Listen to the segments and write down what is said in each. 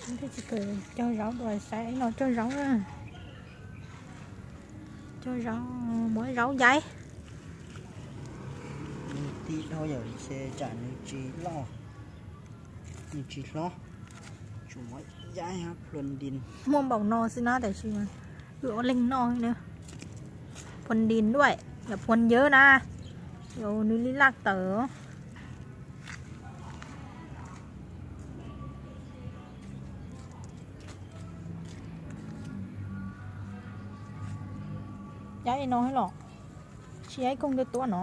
Tsis kawm cog zaub dua, saib no cog zaub na. Cog zaub, muab zaub yaiv. Nws ti dhau yawm ces tsam nws tsis loj, nws tsis hlob. Tsuas muab yaiv hab plhuav nti. Muaj npaum no xwb na, tab sis mas wb ua leej noj na. Plhuav nti duaj, yog plhuav yawv na, yog nws li laj tawm. Yaiv no los, tsis yaiv koog tuaj tuaj no.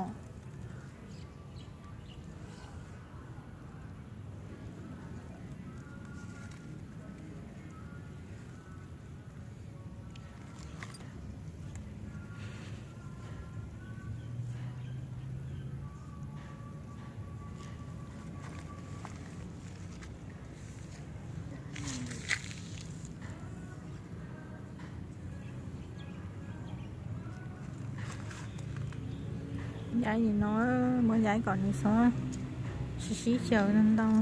Yaiv no, muab yaiv kom nws txhob sib sib xyaw ntau.